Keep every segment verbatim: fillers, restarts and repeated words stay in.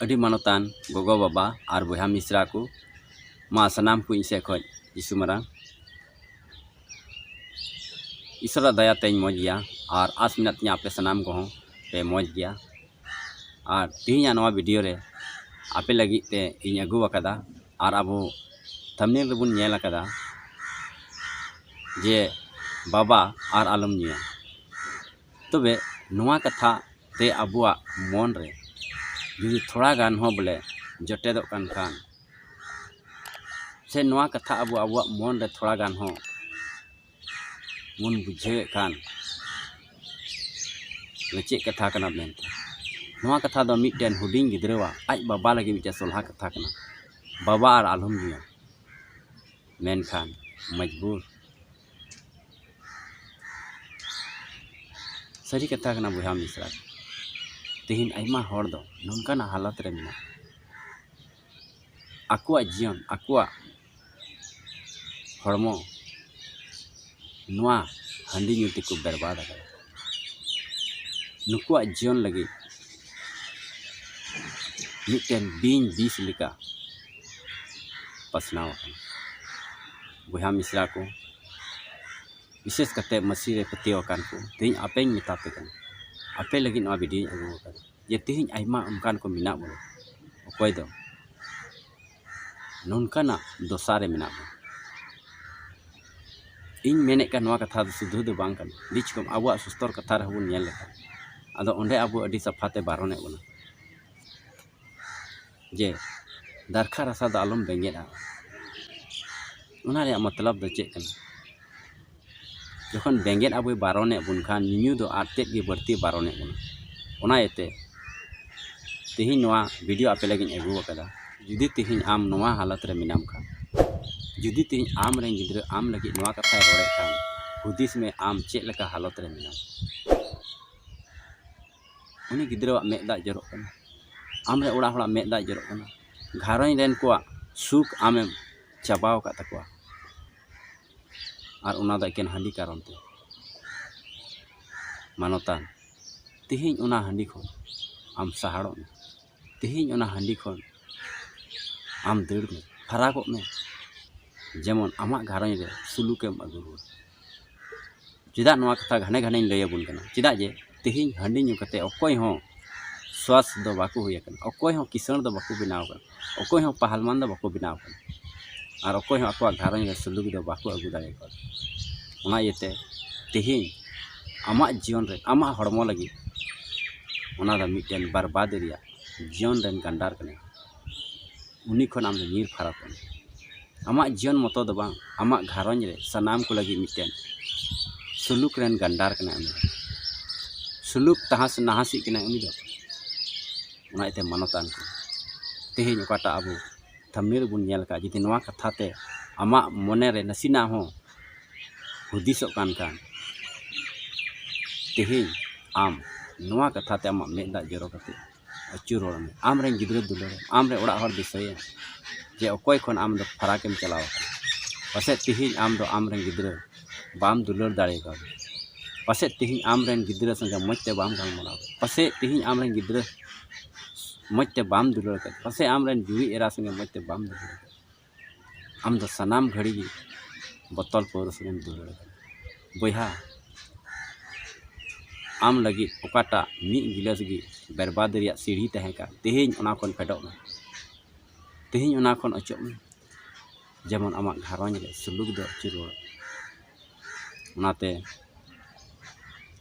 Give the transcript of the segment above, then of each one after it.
ᱟᱹᱰᱤ ᱢᱟᱱᱚᱛᱟᱱ ᱜᱚᱜᱚ ᱵᱟᱵᱟ ᱟᱨ ᱵᱚᱭᱦᱟ ᱢᱤᱥᱨᱟ ᱠᱚ, ᱢᱟ ᱥᱟᱱᱟᱢ ᱠᱚ ᱤᱧ ᱥᱮᱫ ᱠᱷᱚᱱ ᱡᱤᱥᱩ ᱢᱟᱨᱟᱝ᱾ ᱤᱥᱚᱨᱟᱜ ᱫᱟᱭᱟ ᱛᱮᱧ ᱢᱚᱡᱽ ᱜᱮᱭᱟ ᱟᱨ ᱟᱥ ᱢᱮᱱᱟᱜ ᱛᱤᱧᱟᱹ ᱟᱯᱮ ᱥᱟᱱᱟᱢ ᱠᱚᱦᱚᱸ ᱯᱮ ᱢᱚᱡᱽ ᱜᱮᱭᱟ᱾ ᱟᱨ ᱛᱮᱦᱮᱧᱟᱜ ᱱᱚᱣᱟ ᱵᱷᱤᱰᱤᱭᱳ ᱨᱮ ᱟᱯᱮ ᱞᱟᱹᱜᱤᱫ ᱛᱮ ᱤᱧ ᱟᱹᱜᱩ ᱟᱠᱟᱫᱟ ᱟᱨ ᱟᱵᱚ ᱛᱷᱟᱢᱵᱽᱱᱮᱞ ᱨᱮᱵᱚᱱ ᱧᱮᱞ ᱟᱠᱟᱫᱟ ᱡᱮ ᱵᱟᱵᱟ ᱟᱨ ᱟᱞᱚᱢ ᱧᱩᱭᱟ᱾ ᱛᱚᱵᱮ ᱱᱚᱣᱟ ᱠᱟᱛᱷᱟ ᱛᱮ ᱟᱵᱚᱣᱟᱜ ᱢᱚᱱ ᱨᱮ ᱡᱩᱫᱤ ᱛᱷᱚᱲᱟ ᱜᱟᱱ ᱦᱚᱸ ᱵᱚᱞᱮ ᱡᱚᱴᱮᱫᱚᱜ ᱠᱟᱱ ᱠᱷᱟᱱ, ᱥᱮ ᱱᱚᱣᱟ ᱠᱟᱛᱷᱟ ᱟᱵᱚ ᱟᱵᱚᱣᱟᱜ ᱢᱚᱱ ᱨᱮ ᱛᱷᱚᱲᱟ ᱜᱟᱱ ᱦᱚᱸ ᱵᱚᱱ ᱵᱩᱡᱷᱟᱹᱣᱮᱫ ᱠᱷᱟᱱ, ᱪᱮᱫ ᱠᱟᱛᱷᱟ ᱠᱟᱱᱟ ᱢᱮᱱᱛᱮ, ᱱᱚᱣᱟ ᱠᱟᱛᱷᱟ ᱫᱚ ᱢᱤᱫᱴᱮᱱ ᱦᱩᱰᱤᱧ ᱜᱤᱫᱽᱨᱟᱹᱣᱟᱜ ᱟᱡ ᱵᱟᱵᱟ ᱞᱟᱹᱜᱤᱫ ᱢᱤᱫᱴᱮᱱ ᱥᱚᱞᱦᱟ ᱠᱟᱛᱷᱟ ᱠᱟᱱᱟ᱾ ᱵᱟᱵᱟ ᱟᱨ ᱟᱞᱚᱢ ᱧᱩᱭᱟ᱾ ᱢᱮᱱᱠᱷᱟᱱ ᱢᱚᱡᱽᱵᱩᱨ᱾ ᱥᱟᱹᱨᱤ ᱠᱟᱛᱷᱟ ᱠᱟᱱᱟ ᱵᱚᱭᱦᱟ ᱢᱤᱥᱨᱟ, ᱛᱮᱦᱮᱧ ᱟᱭᱢᱟ ᱦᱚᱲ ᱫᱚ ᱱᱚᱝᱠᱟᱱᱟᱜ ᱦᱟᱞᱚᱛ ᱨᱮ ᱢᱮᱱᱟᱜ ᱠᱚᱣᱟ, ᱟᱠᱚᱣᱟᱜ ᱡᱤᱭᱚᱱ, ᱟᱠᱚᱣᱟᱜ ᱦᱚᱲᱢᱚ ᱱᱚᱣᱟ ᱦᱟᱺᱰᱤ ᱧᱩ ᱛᱮᱠᱚ ᱵᱮᱨᱵᱟᱫ ᱟᱠᱟᱫᱟ᱾ ᱱᱩᱠᱩᱣᱟᱜ ᱡᱤᱭᱚᱱ ᱞᱟᱹᱜᱤᱫ ᱢᱤᱫᱴᱮᱱ ᱵᱤᱧ ᱵᱤᱥ ᱞᱮᱠᱟ ᱯᱟᱥᱱᱟᱣ ᱟᱠᱟᱱᱟ᱾ ᱵᱚᱭᱦᱟ ᱢᱤᱥᱨᱟ ᱠᱚ, ᱵᱤᱥᱮᱥ ᱠᱟᱛᱮ ᱢᱟᱹᱥᱤ ᱨᱮ ᱯᱟᱹᱛᱭᱟᱹᱣ ᱟᱠᱟᱱ ᱠᱚ, ᱛᱮᱦᱮᱧ ᱟᱯᱮᱧ ᱢᱮᱛᱟ ᱯᱮ ᱠᱟᱱᱟ, ᱟᱯᱮ ᱞᱟᱹᱜᱤᱫ ᱱᱚᱣᱟ ᱵᱷᱤᱰᱤᱭᱳᱧ ᱟᱹᱜᱩ ᱟᱠᱟᱫᱟ ᱡᱮ ᱛᱮᱦᱮᱧ ᱟᱭᱢᱟ ᱚᱱᱠᱟᱱ ᱠᱚ ᱢᱮᱱᱟᱜ ᱵᱚᱱᱟ, ᱚᱠᱚᱭ ᱫᱚ ᱱᱚᱝᱠᱟᱱᱟᱜ ᱫᱚᱥᱟ ᱨᱮ ᱢᱮᱱᱟᱜ ᱵᱚᱱᱟ᱾ ᱤᱧ ᱢᱮᱱᱮᱫ ᱠᱟᱱ ᱱᱚᱣᱟ ᱠᱟᱛᱷᱟ ᱫᱚ ᱥᱩᱫᱷᱩ ᱫᱚ ᱵᱟᱝ ᱠᱟᱱᱟ, ᱵᱤᱪᱠᱚᱢ ᱟᱵᱚᱣᱟᱜ ᱥᱩᱥᱛᱚᱨ ᱠᱟᱛᱷᱟ ᱨᱮᱦᱚᱸ ᱵᱚᱱ ᱧᱮᱞ ᱞᱮᱠᱷᱟᱱ, ᱟᱫᱚ ᱚᱸᱰᱮ ᱟᱵᱚ ᱟᱹᱰᱤ ᱥᱟᱯᱷᱟ ᱛᱮ ᱵᱟᱨᱚᱱᱮᱫ ᱵᱚᱱᱟ ᱡᱮ ᱫᱟᱨᱠᱷᱟ ᱨᱟᱥᱟ ᱫᱚ ᱟᱞᱚᱢ ᱵᱮᱸᱜᱮᱫᱼᱟ᱾ ᱚᱱᱟ ᱨᱮᱭᱟᱜ ᱢᱚᱛᱞᱚᱵ ᱫᱚ ᱪᱮᱫ ᱠᱟᱱᱟ? ᱡᱚᱠᱷᱚᱱ ᱵᱮᱸᱜᱮᱫ ᱟᱵᱚᱭ ᱵᱟᱨᱚᱱᱮᱫ ᱵᱚᱱ ᱠᱷᱟᱱ, ᱧᱩᱧᱩ ᱫᱚ ᱟᱨ ᱛᱮᱫ ᱜᱮ ᱵᱟᱹᱲᱛᱤ ᱵᱟᱨᱚᱱᱮᱫ ᱵᱚᱱᱟ᱾ ᱚᱱᱟ ᱤᱭᱟᱹᱛᱮ ᱛᱮᱦᱮᱧ ᱱᱚᱣᱟ ᱵᱷᱤᱰᱤᱭᱳ ᱟᱯᱮ ᱞᱟᱹᱜᱤᱫ ᱤᱧ ᱟᱹᱜᱩ ᱟᱠᱟᱫᱟ᱾ ᱡᱩᱫᱤ ᱛᱮᱦᱮᱧ ᱟᱢ ᱱᱚᱣᱟ ᱦᱟᱞᱚᱛ ᱨᱮ ᱢᱮᱱᱟᱢ ᱠᱷᱟᱱ, ᱡᱩᱫᱤ ᱛᱮᱦᱮᱧ ᱟᱢ ᱨᱮᱱ ᱜᱤᱫᱽᱨᱟᱹ ᱟᱢ ᱞᱟᱹᱜᱤᱫ ᱱᱚᱣᱟ ᱠᱟᱛᱷᱟᱭ ᱨᱚᱲᱮᱫ ᱠᱷᱟᱱ, ᱦᱩᱫᱤᱥ ᱢᱮ ᱟᱢ ᱪᱮᱫ ᱞᱮᱠᱟ ᱦᱟᱞᱚᱛ ᱨᱮ ᱢᱮᱱᱟᱢᱟ᱾ ᱩᱱᱤ ᱜᱤᱫᱽᱨᱟᱹᱣᱟᱜ ᱢᱮᱫ ᱫᱟᱜ ᱡᱚᱨᱚᱜ ᱠᱟᱱᱟ, ᱟᱢ ᱨᱮᱱ ᱚᱲᱟᱜ ᱦᱚᱲᱟᱜ ᱢᱮᱫ ᱫᱟᱜ ᱡᱚᱨᱚᱜ ᱠᱟᱱᱟ, ᱜᱷᱟᱨᱚᱸᱡᱽ ᱨᱮᱱ ᱠᱚᱣᱟᱜ ᱥᱩᱠ ᱟᱢᱮᱢ ᱪᱟᱵᱟᱣ ᱟᱠᱟᱫ ᱛᱟᱠᱚᱣᱟ᱾ ᱟᱨ ᱚᱱᱟ ᱫᱚ ᱮᱠᱮᱱ ᱦᱟᱺᱰᱤ ᱠᱟᱨᱚᱱ ᱛᱮ᱾ ᱢᱟᱱᱚᱛᱟᱱ, ᱛᱮᱦᱮᱧ ᱚᱱᱟ ᱦᱟᱺᱰᱤ ᱠᱷᱚᱱ ᱟᱢ ᱥᱟᱦᱟᱲᱚᱜ ᱢᱮ᱾ ᱛᱮᱦᱮᱧ ᱚᱱᱟ ᱦᱟᱺᱰᱤ ᱠᱷᱚᱱ ᱟᱢ ᱫᱟᱹᱲ ᱢᱮ, ᱯᱷᱟᱨᱟᱠᱚᱜ ᱢᱮ, ᱡᱮᱢᱚᱱ ᱟᱢᱟᱜ ᱜᱷᱟᱨᱚᱸᱡᱽ ᱨᱮ ᱥᱩᱞᱩᱠᱮᱢ ᱟᱹᱜᱩ ᱨᱩᱣᱟᱹᱲ᱾ ᱪᱮᱫᱟᱜ ᱱᱚᱣᱟ ᱠᱟᱛᱷᱟ ᱜᱷᱟᱱᱮ ᱜᱷᱟᱱᱮᱧ ᱞᱟᱹᱭ ᱟᱵᱚᱱ ᱠᱟᱱᱟ? ᱪᱮᱫᱟᱜ ᱡᱮ ᱛᱮᱦᱮᱧ ᱦᱟᱺᱰᱤ ᱧᱩ ᱠᱟᱛᱮ ᱚᱠᱚᱭ ᱦᱚᱸ ᱥᱣᱟᱥ ᱫᱚ ᱵᱟᱠᱚ ᱦᱩᱭ ᱟᱠᱟᱱᱟ, ᱚᱠᱚᱭ ᱦᱚᱸ ᱠᱤᱥᱟᱹᱬ ᱫᱚ ᱵᱟᱠᱚ ᱵᱮᱱᱟᱣ ᱟᱠᱟᱱᱟ, ᱚᱠᱚᱭ ᱦᱚᱸ ᱯᱟᱦᱞᱣᱟᱱ ᱫᱚ ᱵᱟᱠᱚ ᱵᱮᱱᱟᱣ ᱟᱠᱟᱱᱟ, ᱟᱨ ᱚᱠᱚᱭ ᱦᱚᱸ ᱟᱠᱚᱣᱟᱜ ᱜᱷᱟᱨᱚᱸᱡᱽ ᱨᱮ ᱥᱩᱞᱩᱠ ᱫᱚ ᱵᱟᱠᱚ ᱟᱹᱜᱩ ᱫᱟᱲᱮ ᱠᱟᱣᱫᱟ᱾ ᱚᱱᱟ ᱤᱭᱟᱹᱛᱮ ᱛᱮᱦᱮᱧ ᱟᱢᱟᱜ ᱡᱤᱭᱚᱱ ᱨᱮ, ᱟᱢᱟᱜ ᱦᱚᱲᱢᱚ ᱞᱟᱹᱜᱤᱫ ᱚᱱᱟ ᱫᱚ ᱢᱤᱫᱴᱮᱱ ᱵᱟᱨᱵᱟᱫ ᱨᱮᱭᱟᱜ, ᱡᱤᱭᱚᱱ ᱨᱮᱱ ᱜᱟᱱᱰᱟᱨ ᱠᱟᱱᱟᱭ᱾ ᱩᱱᱤ ᱠᱷᱚᱱ ᱟᱢ ᱫᱚ ᱧᱤᱨ ᱯᱷᱟᱨᱟᱠ ᱢᱮ᱾ ᱟᱢᱟᱜ ᱡᱤᱭᱚᱱ ᱢᱚᱛᱚ ᱫᱚ ᱵᱟᱝ, ᱟᱢᱟᱜ ᱜᱷᱟᱨᱚᱸᱡᱽ ᱨᱮ ᱥᱟᱱᱟᱢ ᱠᱚ ᱞᱟᱹᱜᱤᱫ ᱢᱤᱫᱴᱮᱱ ᱥᱩᱞᱩᱠ ᱨᱮᱱ ᱜᱟᱱᱰᱟᱨ ᱠᱟᱱᱟᱭ ᱩᱱᱤ ᱫᱚ᱾ ᱥᱩᱞᱩᱠ ᱛᱟᱦᱟᱸᱥ ᱱᱟᱦᱟᱸᱥᱤᱜ ᱠᱟᱱᱟᱭ ᱩᱱᱤ ᱫᱚ᱾ ᱚᱱᱟ ᱤᱭᱟᱹᱛᱮ ᱢᱟᱱᱚᱛᱟᱱ ᱠᱚ, ᱛᱮᱦᱮᱧ ᱚᱠᱟᱴᱟᱜ ᱟᱵᱚ ᱛᱷᱟᱢᱱᱮᱞ ᱨᱮᱵᱚᱱ ᱧᱮᱞ ᱟᱠᱟᱫ, ᱡᱩᱫᱤ ᱱᱚᱣᱟ ᱠᱟᱛᱷᱟ ᱛᱮ ᱟᱢᱟᱜ ᱢᱚᱱᱮ ᱨᱮ ᱱᱟᱥᱮᱱᱟᱜ ᱦᱚᱸ ᱦᱩᱫᱤᱥᱚᱜ ᱠᱟᱱ ᱠᱷᱟᱱ, ᱛᱮᱦᱮᱧ ᱟᱢ ᱱᱚᱣᱟ ᱠᱟᱛᱷᱟ ᱛᱮ ᱟᱢᱟᱜ ᱢᱮᱫ ᱫᱟᱜ ᱡᱚᱨᱚ ᱠᱟᱛᱮ ᱟᱹᱪᱩᱨ ᱨᱚᱲ ᱢᱮ᱾ ᱟᱢ ᱨᱮᱱ ᱜᱤᱫᱽᱨᱟᱹ ᱫᱩᱞᱟᱹᱲ, ᱟᱢ ᱨᱮᱱ ᱚᱲᱟᱜ ᱦᱚᱲ ᱫᱤᱥᱟᱹᱭᱮᱢ ᱡᱮ ᱚᱠᱚᱭ ᱠᱷᱚᱱ ᱟᱢ ᱫᱚ ᱯᱷᱟᱨᱟᱠᱮᱢ ᱪᱟᱞᱟᱣ ᱟᱠᱟᱱᱟ᱾ ᱯᱟᱥᱮᱡ ᱛᱮᱦᱮᱧ ᱟᱢ ᱫᱚ ᱟᱢ ᱨᱮᱱ ᱜᱤᱫᱽᱨᱟᱹ ᱵᱟᱢ ᱫᱩᱞᱟᱹᱲ ᱫᱟᱲᱮ ᱟᱠᱟᱫᱟ᱾ ᱯᱟᱥᱮᱡ ᱛᱮᱦᱮᱧ ᱟᱢ ᱨᱮᱱ ᱜᱤᱫᱽᱨᱟᱹ ᱥᱚᱸᱜᱮ ᱢᱚᱡᱽ ᱛᱮ ᱵᱟᱢ ᱜᱟᱞᱢᱟᱨᱟᱣ ᱟᱠᱟᱫᱟ᱾ ᱯᱟᱥᱮᱡ ᱛᱮᱦᱮᱧ ᱟᱢ ᱨᱮᱱ ᱜᱤᱫᱽᱨᱟᱹ ᱢᱚᱡᱽ ᱛᱮ ᱵᱟᱢ ᱫᱩᱞᱟᱹᱲ ᱟᱠᱟᱫᱟ᱾ ᱯᱟᱥᱮᱡ ᱟᱢ ᱨᱮᱱ ᱡᱩᱨᱤ ᱮᱨᱟ ᱥᱚᱸᱜᱮ ᱢᱚᱡᱽ ᱛᱮ ᱵᱟᱢ ᱫᱩᱞᱟᱹᱲ ᱟᱠᱟᱫᱟ᱾ ᱟᱢ ᱫᱚ ᱥᱟᱱᱟᱢ ᱜᱷᱟᱹᱲᱤ ᱜᱮ ᱵᱚᱛᱚᱞ ᱯᱟᱹᱣᱨᱟᱹ ᱥᱚᱸᱜᱮᱢ ᱫᱩᱞᱟᱹᱲ ᱟᱠᱟᱫᱟ᱾ ᱵᱚᱭᱦᱟ, ᱟᱢ ᱞᱟᱹᱜᱤᱫ ᱚᱠᱟᱴᱟᱜ ᱢᱤᱫ ᱜᱤᱞᱟᱹᱥ ᱜᱮ ᱵᱮᱨᱵᱟᱫ ᱨᱮᱭᱟᱜ ᱥᱤᱲᱦᱤ ᱛᱟᱦᱮᱸ ᱠᱟᱱ, ᱛᱮᱦᱮᱧ ᱚᱱᱟ ᱠᱷᱚᱱ ᱯᱷᱮᱰᱚᱜ ᱢᱮ᱾ ᱛᱮᱦᱮᱧ ᱚᱱᱟ ᱠᱷᱚᱱ ᱚᱪᱚᱜ ᱢᱮ, ᱡᱮᱢᱚᱱ ᱟᱢᱟᱜ ᱜᱷᱟᱨᱚᱸᱡᱽ ᱨᱮ ᱥᱩᱞᱩᱠ ᱫᱚ ᱟᱹᱪᱩᱨ ᱨᱩᱣᱟᱹᱲ᱾ ᱚᱱᱟᱛᱮ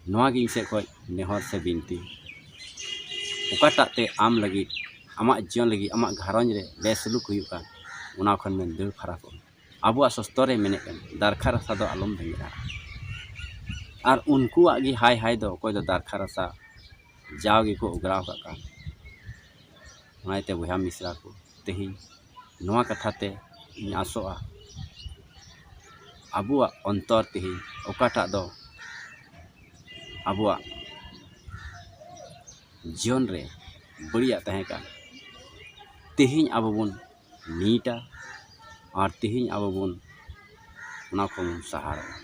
ᱱᱚᱣᱟ ᱜᱮ ᱤᱧ ᱥᱮᱫ ᱠᱷᱚᱱ ᱱᱮᱦᱚᱨ ᱥᱮ ᱵᱤᱱᱛᱤ, ᱚᱠᱟᱴᱟᱜ ᱛᱮ ᱟᱢ ᱞᱟᱹᱜᱤᱫ, ᱟᱢᱟᱜ ᱡᱤᱭᱚᱱ ᱞᱟᱹᱜᱤᱫ, ᱟᱢᱟᱜ ᱜᱷᱟᱨᱚᱸᱡᱽ ᱨᱮ ᱵᱮᱥᱩᱞᱩᱠ ᱦᱩᱭᱩᱜ ᱠᱟᱱ, ᱚᱱᱟ ᱠᱷᱚᱱ ᱢᱮᱱ ᱫᱟᱹᱲ ᱯᱷᱟᱨᱟᱠᱚᱜ ᱢᱮ᱾ ᱟᱵᱚᱣᱟᱜ ᱥᱚᱥᱛᱚ ᱨᱮ ᱢᱮᱱᱮᱫ ᱠᱟᱱ, ᱫᱟᱨᱠᱷᱟ ᱨᱟᱥᱟ ᱫᱚ ᱟᱞᱚᱢ ᱵᱮᱸᱜᱮᱫᱼᱟ᱾ ᱟᱨ ᱩᱱᱠᱩᱣᱟᱜ ᱜᱮ ᱦᱟᱭ ᱦᱟᱭ ᱫᱚ, ᱚᱠᱚᱭ ᱫᱚ ᱫᱟᱨᱠᱷᱟ ᱨᱟᱥᱟ ᱡᱟᱣ ᱜᱮᱠᱚ ᱚᱜᱽᱨᱟᱣ ᱠᱟᱜ ᱠᱟᱱ᱾ ᱚᱱᱟ ᱤᱭᱟᱹᱛᱮ ᱵᱚᱭᱦᱟ ᱢᱤᱥᱨᱟ ᱠᱚ, ᱛᱮᱦᱮᱧ ᱱᱚᱣᱟ ᱠᱟᱛᱷᱟ ᱛᱮ ᱤᱧ ᱟᱥᱚᱜᱼᱟ, ᱟᱵᱚᱣᱟᱜ ᱚᱱᱛᱚᱨ ᱛᱮᱦᱮᱧ ᱚᱠᱟᱴᱟᱜ ᱫᱚ ᱟᱵᱚᱣᱟᱜ ᱡᱤᱭᱚᱱ ᱨᱮ ᱵᱟᱹᱲᱤᱡᱟᱜ ᱛᱟᱦᱮᱸ ᱠᱟᱱ, ᱛᱮᱦᱮᱧ ᱟᱵᱚ ᱵᱚᱱ ᱱᱤᱴᱟ ᱟᱨ ᱛᱮᱦᱮᱧ ᱟᱵᱚ ᱵᱚᱱ ᱚᱱᱟ ᱠᱷᱚᱱ ᱵᱚᱱ ᱥᱟᱦᱟᱨᱚᱜᱼᱟ᱾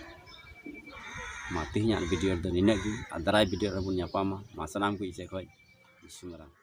ᱢᱟ ᱛᱮᱦᱮᱧᱟᱜ ᱵᱷᱤᱰᱤᱭᱳ ᱨᱮᱫᱚ ᱱᱤᱱᱟᱹᱜ ᱜᱮ, ᱟᱨ ᱫᱟᱨᱟᱭ ᱵᱷᱤᱰᱤᱭᱳ ᱨᱮᱵᱚᱱ ᱧᱟᱯᱟᱢᱟ᱾ ᱢᱟ ᱥᱟᱱᱟᱢ ᱠᱚ ᱤᱧ ᱥᱮᱫ ᱠᱷᱚᱱ ᱡᱤᱥᱩ ᱢᱟᱨᱟᱝ᱾